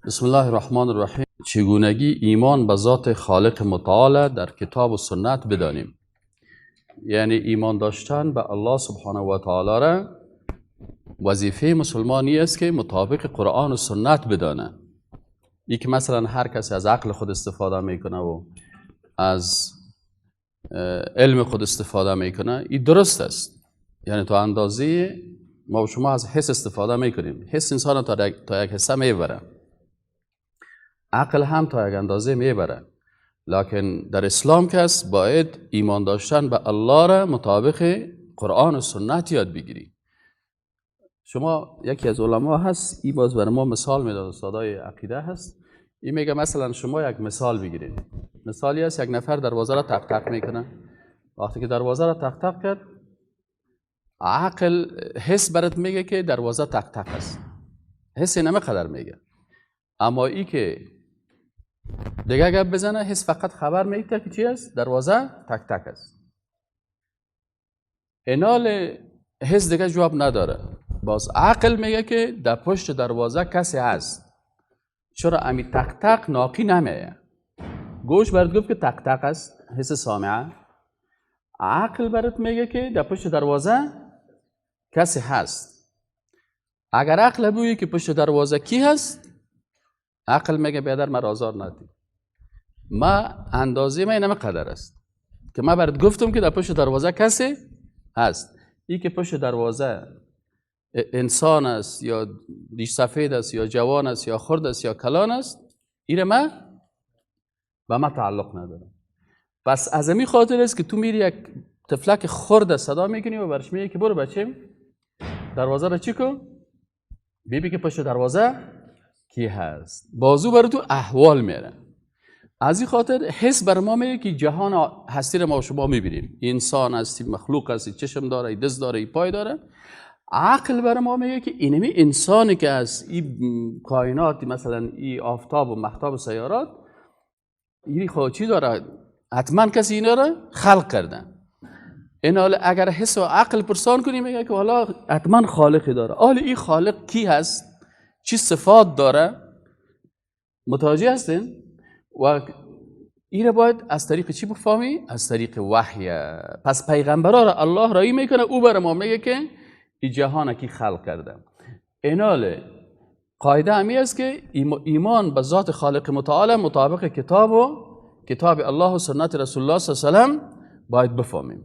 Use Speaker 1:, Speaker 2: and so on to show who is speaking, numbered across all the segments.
Speaker 1: بسم الله الرحمن الرحیم. چگونگی ایمان به ذات خالق متعال در کتاب و سنت بدانیم؟ یعنی ایمان داشتن به الله سبحانه و تعالی را وظیفه مسلمانی است که مطابق قرآن و سنت بدانه. ای که مثلا هر کسی از عقل خود استفاده میکنه و از علم خود استفاده میکنه، این درست است. یعنی تا اندازه ما و شما از حس استفاده میکنیم، حس انسان تا یک حسه میبره، عقل هم تا یک اندازه میبره، لکن در اسلام کس باید ایمان داشتن به الله را مطابق قرآن و سنت یاد بگیری. شما یکی از علما هست، ای باز برای ما مثال میداد، استادای عقیده هست، این میگه مثلا شما یک مثال بگیرید. مثالی است، یک نفر دروازه را تق تق میکنه. وقتی که دروازه را تق تق کرد، عقل حس برات میگه که دروازه تق تق است، حس نمه قدر میگه. اما ای که دیگه گپ بزنه، حس فقط خبر میده که چی است؟ دروازه تک تک است. اینال حس دیگه جواب نداره. باز عقل میگه که در پشت دروازه کسی هست. چرا امی تک تک ناقی نمیه؟ گوش برات گفت که تک تک است، حس سامعه. عقل برات میگه که در پشت دروازه کسی هست. اگر عقل بگه که پشت دروازه کی هست، عقل میگه بیادر من آزار ندی، ما اندازه ما اینم قدر است که ما برات گفتم که در پشت دروازه کسی هست. ای که پشت دروازه انسان است یا ریش سفید است یا جوان است یا خرد است یا کلان است، ایره ما به ما تعلق نداره. پس از این خاطر است که تو میری یک طفلک خرد صدا میکنی و برش میگی که برو بچیم دروازه را چی کن، بیبی که پشت دروازه کی هست. بازو برای تو احوال میره. از این خاطر حس بر ما میگه که جهان هستی را ما شما میبینیم، انسان هستی، مخلوق هستی، چشم داره، دست داره، پای داره. عقل بر ما میگه که اینمی انسانی که از این کائنات، مثلا این آفتاب و مهتاب و سیارات، این خب چی داره؟ حتما کسی اینا را خلق کرده. این حالا اگر حس و عقل پرسان کنیم، میگه که حالا حتما خالقی داره. حالا این خالق کی هست؟ چی صفات داره؟ متوجه هستین؟ و این را باید از طریق چی بفهمی؟ از طریق وحی. پس پیغمبرا را الله رایی میکنه، او بر ما میگه که این جهان کی خلق کرده. اینال قاعده همی است که ایمان به ذات خالق متعال مطابق کتاب و کتاب الله و سنت رسول الله صلی الله علیه و سلم باید بفهمیم.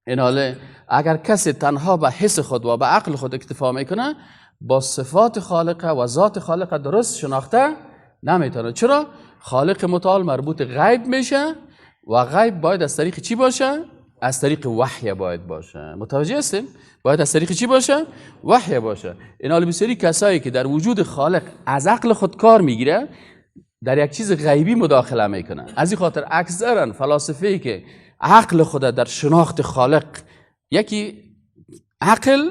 Speaker 1: اینال اگر کسی تنها به حس خود و به عقل خود اکتفا میکنه، با صفات خالق و ذات خالق درست شناخته نمیتونه. چرا؟ خالق متعال مربوط غیب میشه و غیب باید از طریق چی باشه؟ از طریق وحی باید باشه. متوجه هستیم؟ باید از طریق چی باشه؟ وحی باشه. این حال بسیاری کسایی که در وجود خالق از عقل خود کار میگیره، در یک چیز غیبی مداخله میکنه. از این خاطر اکثرا فلاسفه‌ای که عقل خود در شناخت خالق، یکی عقل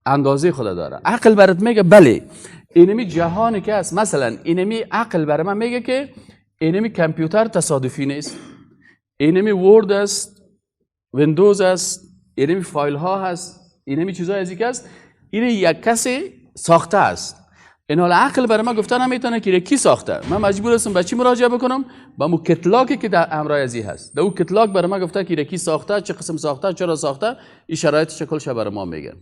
Speaker 1: اندازه خود داره، عقل برات میگه بله اینمی جهانی که هست، مثلا اینمی عقل برای من میگه که اینمی کامپیوتر تصادفی نیست، اینمی Word است، ویندوز است، اینمی فایل ها هست، اینمی چیزای از که هست، این یک کسی ساخته است. این حال عقل برای من گفته نمیتونه که کی ساخته. من مجبور هستم به چی مراجعه بکنم؟ به مو کتلاکی که در امرای ازی هست. در او کتلاک برای من گفته که کی ساخته، چه قسم ساخته، چرا ساخته، این شرایط شکلش برای ما میگه.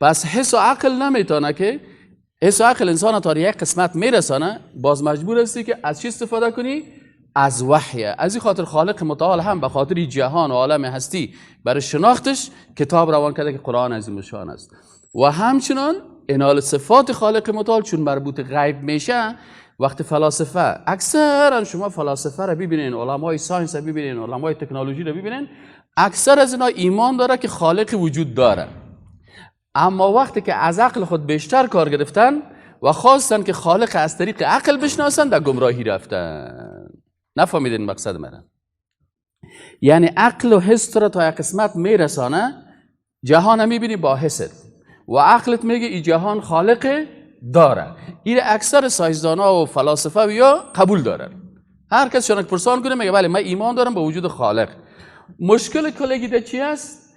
Speaker 1: پس حس و عقل نمیتونه که حس و عقل انسان تا یک قسمت میرسانه، باز مجبور هستی که از چی استفاده کنی؟ از وحی. از این خاطر خالق متعال هم به خاطر جهان و عالم هستی برای شناختش کتاب روان کرده که قرآن عظیم شان است. و همچنان انال صفات خالق متعال چون مربوط غیب میشه، وقت فلاسفه، اکثرا شما فلاسفه را ببینین، علمای science را ببینین، علمای تکنولوژی را ببینین، اکثر از اینا ایمان داره که خالق وجود داره. اما وقتی که از عقل خود بیشتر کار گرفتن و خواستن که خالق از طریق عقل بشناسن، در گمراهی رفتن. نفهمیدین مقصد من؟ یعنی عقل و حس را تا یک قسمت میرسانه، جهان میبینی با حست و عقلت میگه این جهان خالق داره. این اکثر ساینسدانا و فلاسفه و یا قبول دارن. هر کس شنک پرسان کنه میگه بله من ایمان دارم به وجود خالق. مشکل کلگی ده چی است؟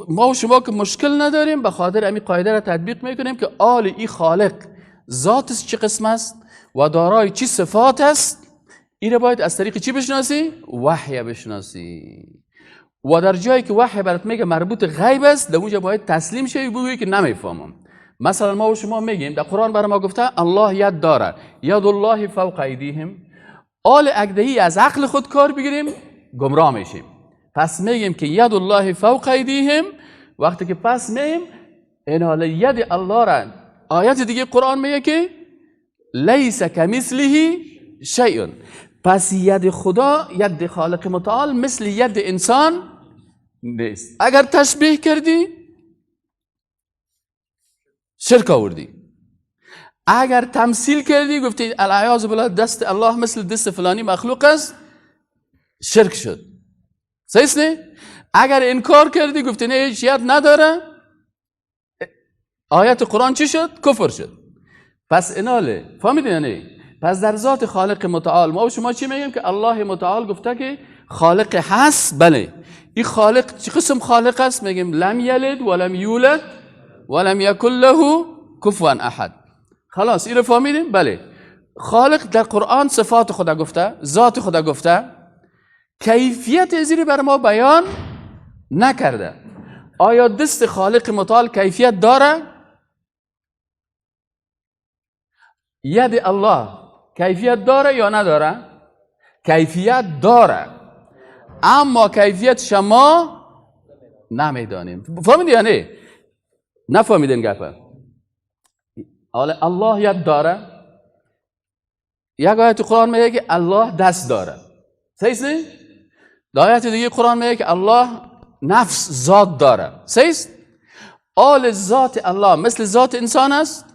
Speaker 1: ما و شما که مشکل نداریم، به خاطر همین قاعده را تطبیق میکنیم که آل ای خالق ذاتش چه قسم است و دارای چی صفات است، این باید از طریق چی بشناسی؟ وحی بشناسی. و در جایی که وحی برات میگه مربوط غیب است، در اونجا باید تسلیم شوی، بگویی که نمیفهمم. مثلا ما و شما میگیم در قرآن برای ما گفته الله ید داره، ید الله فوق ایدیهم. آل اگدهی از عقل خود کار بگیریم گمراه میشیم. پس میگیم که ید الله فوق ایدیهم، وقتی که پس میگیم این حال ید الله را، آیت دیگه قرآن میگه که لیس کمثله شیء. پس ید خدا، ید خالق متعال مثل ید انسان نیست. اگر تشبیه کردی شرک آوردی، اگر تمثیل کردی گفتی العیاذ بالله دست الله مثل دست فلانی مخلوق است، شرک شد. صحیح نه؟ اگر انکار کردی گفتی نه هیچ ید نداره، آیت قرآن چی شد؟ کفر شد. پس اناله فهمیدین نه؟ پس در ذات خالق متعال ما و شما چی میگیم؟ که الله متعال گفته که خالق هست. بله، این خالق چه قسم خالق است؟ میگیم لم یلد ولم یولد ولم یکن له کفوا احد. خلاص این رو فهمیدیم؟ بله، خالق در قرآن صفات خدا گفته، ذات خدا گفته، کیفیت زیر بر ما بیان نکرده. آیا دست خالق متعال کیفیت داره؟ ید الله کیفیت داره یا نداره؟ کیفیت داره، اما کیفیت شما نمیدانیم. فهمیدی یا نه؟ نفهمیدین گپه؟ الله ید داره. یک آیت قرآن میگه که الله دست داره، صحیح است؟ در آیت دیگه قرآن میگه که الله نفس ذات داره، صحیح است؟ آل ذات الله مثل ذات انسان است؟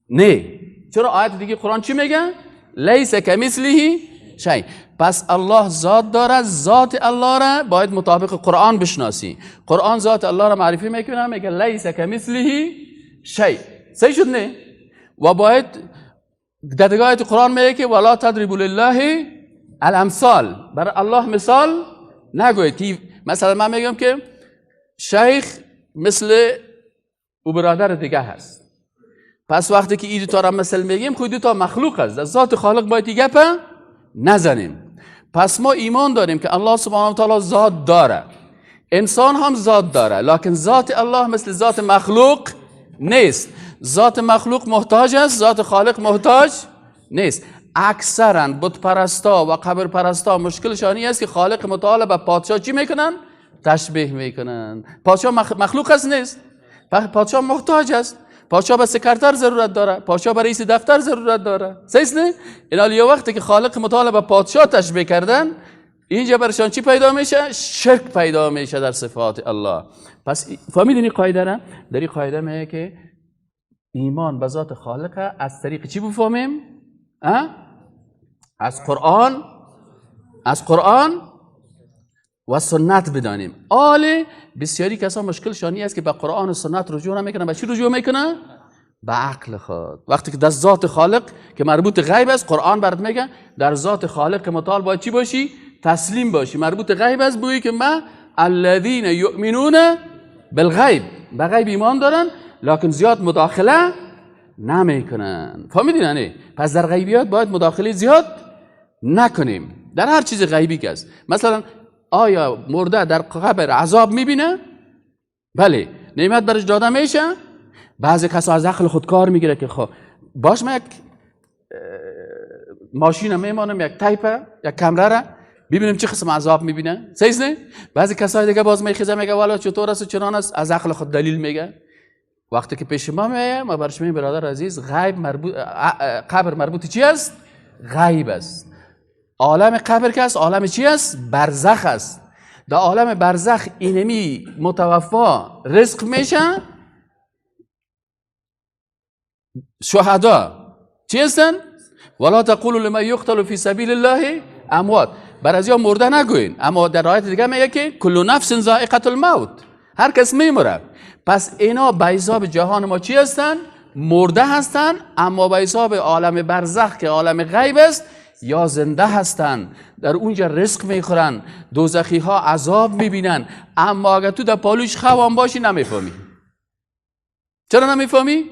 Speaker 1: نه. چرا آیت دیگه قرآن چی میگه؟ لیس کمثله شیء. پس الله ذات داره، ذات الله را باید مطابق قرآن بشناسی. قرآن ذات الله را معرفی میکنه، میگه لیس کمثله شیء. صحیح شد نه؟ و باید در دیگه آیت قرآن میگه که ولا تضربوا لله الامثال، برای الله مثال نگوید. مثلا من میگم که شیخ مثل او برادر دیگه هست. پس وقتی که این دو تا را مثل میگیم، خود دو تا مخلوق است، از ذات خالق باید دیگه نزنیم. پس ما ایمان داریم که الله سبحانه و تعالی ذات داره، انسان هم ذات داره، لکن ذات الله مثل ذات مخلوق نیست. ذات مخلوق محتاج است، ذات خالق محتاج نیست. اکثرا بت پرستا و قبر پرستا مشکلشان این است که خالق متعال به پادشاه چی میکنن؟ تشبیه میکنن. پادشاه مخلوق است نیست، پادشاه محتاج است، پادشاه به سکرتر ضرورت داره، پادشاه به رئیس دفتر ضرورت داره. صحیح نه؟ این یه وقتی که خالق متعال به پادشاه تشبیه کردن، اینجا برشان چی پیدا میشه؟ شرک پیدا میشه در صفات الله. پس فهمیدین این قاعده را؟ در این قاعده میگه که ایمان به ذات خالق از طریق چی بفهمیم؟ از قرآن، از قرآن و سنت بدانیم. آله بسیاری کسا مشکل شانی است که به قرآن و سنت رجوع نمیکنن. به چی رجوع میکنن؟ به عقل خود. وقتی که در ذات خالق که مربوط غیب است، قرآن برات میگه در ذات خالق متعال باید چی باشی؟ تسلیم باشی. مربوط غیب است، بگویی که ما الذین یؤمنون بالغیب، به غیب ایمان دارن، لکن زیاد مداخله نمیکنن. فهمیدین نه؟ پس در غیبیات باید مداخله زیاد نکنیم در هر چیز غیبی که است. مثلا آیا مرده در قبر عذاب میبینه؟ بله. نعمت برش داده میشه؟ بعضی کسا از عقل خود کار میگیره که خب باش من یک ماشین میمانم، یک تایپه، یک کمره را ببینیم چه قسم عذاب میبینه. صحیح نه؟ بعضی کسای دیگه باز میخیزه میگه والا چطور است و چنان است، از عقل خود دلیل میگه. وقتی که پیش ما میایه، ما برش میگیم برادر عزیز، غیب مربوط، قبر مربوط چی است؟ غیب است. عالم قبر که است، عالم چی است؟ برزخ است. در عالم برزخ اینمی متوفا رزق میشه، شهدا چی هستن؟ ولا تقولوا لمن یقتل فی سبیل الله اموات. بر از یا مرده نگوین. اما در آیت دیگه میگه که کل نفس ذائقه الموت، هر کس میمره. پس اینا به حساب جهان ما چی هستن؟ مرده هستن، اما به حساب عالم برزخ که عالم غیب است یا زنده هستن، در اونجا رزق میخورن، دوزخی ها عذاب میبینن. اما اگر تو در پالوش خوان باشی نمیفهمی. چرا نمیفهمی؟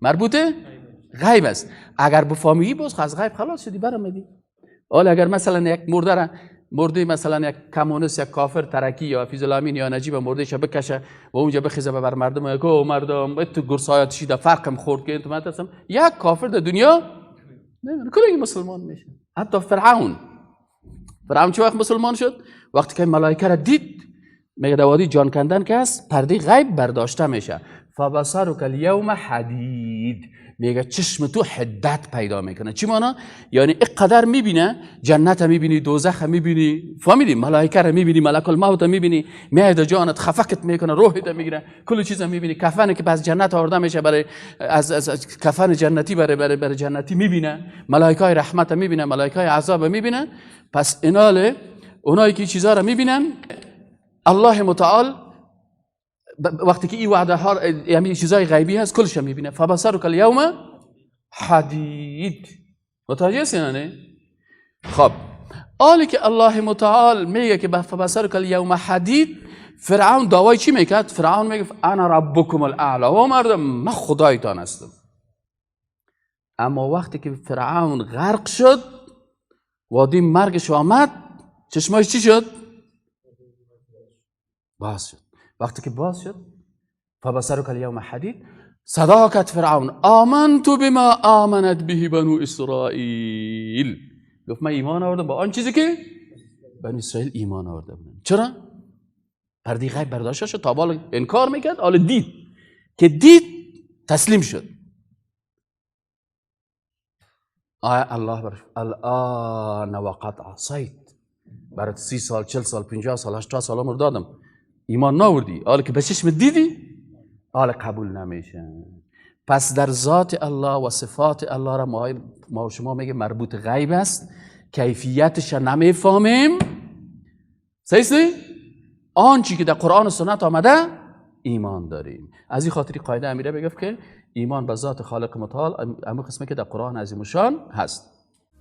Speaker 1: مربوطه؟ غیب است. اگر بفهمی باز از غیب خلاص شدی، برآمدی. حالا اگر مثلا یک مرده را، مرده مثلا یک کمونیست، یک کافر ترکی یا حفیظ الامین یا نجیب مرده بکشه و اونجا بخیزه بر مردم میگه او مردم تو گرسایات شیده فرقم خورد که تو من هستم، یک کافر در دنیا نمیدونه کلی مسلمان میشه. حتی فرعون چه وقت مسلمان شد؟ وقتی که ملائکه را دید، میگه در وادی جان کندن که هست پرده غیب برداشته میشه. فبصرک الیوم حدید، میگه چشم تو حدت پیدا میکنه. چی مانا؟ یعنی اینقدر میبینه، جنت میبینی، دوزخ میبینی، فهمیدی، ملائکه رو میبینی، ملک الموت میبینی، میاد جانت خفقت میکنه، روحت میگیره، کل چیز میبینی. کفن که پس جنت آورده میشه برای از کفن جنتی برای جنتی میبینه، ملائکه های رحمت میبینه، ملائکه های عذاب میبینه. پس ایناله اونایی که چیزا رو میبینن، الله متعال وقتی که این وعده ها یعنی چیزای غیبی هست کلش میبینه. فبصرک الیوم حدید. متوجه هستی نه؟ خب حالی که الله متعال میگه که فبصرک الیوم حدید، فرعون دعوای چی میکرد؟ فرعون میگه انا ربکم الاعلی، و مردم من خدایتان هستم. اما وقتی که فرعون غرق شد، وادی مرگش آمد، چشماش چی شد؟ باز شد. وقتی که باز شد فبصرک الیوم حدید، صدا کرد فرعون آمنت بما آمنت به بنو اسرائیل. گفت من ایمان آوردم با آن چیزی که بنو اسرائیل ایمان آورده بودن. چرا؟ پرده غیب برداشته شد. تا بالا انکار میکرد، حالا دید که دید تسلیم شد. آیا الله برش الان وقد عصیت، برات 30 سال 40 سال 50 سال 80 سال عمر دادم، ایمان ناوردی، حالا که به چشم دیدی حالا قبول نمیشه. پس در ذات الله و صفات الله را ما و شما میگه مربوط غیب است، کیفیتش نمیفهمیم. صحیح؟ آنچه که در قرآن و سنت آمده ایمان داریم. از این خاطری قاعده امیره بگفت که ایمان به ذات خالق متعال امو قسمه که در قرآن عظیم الشان هست.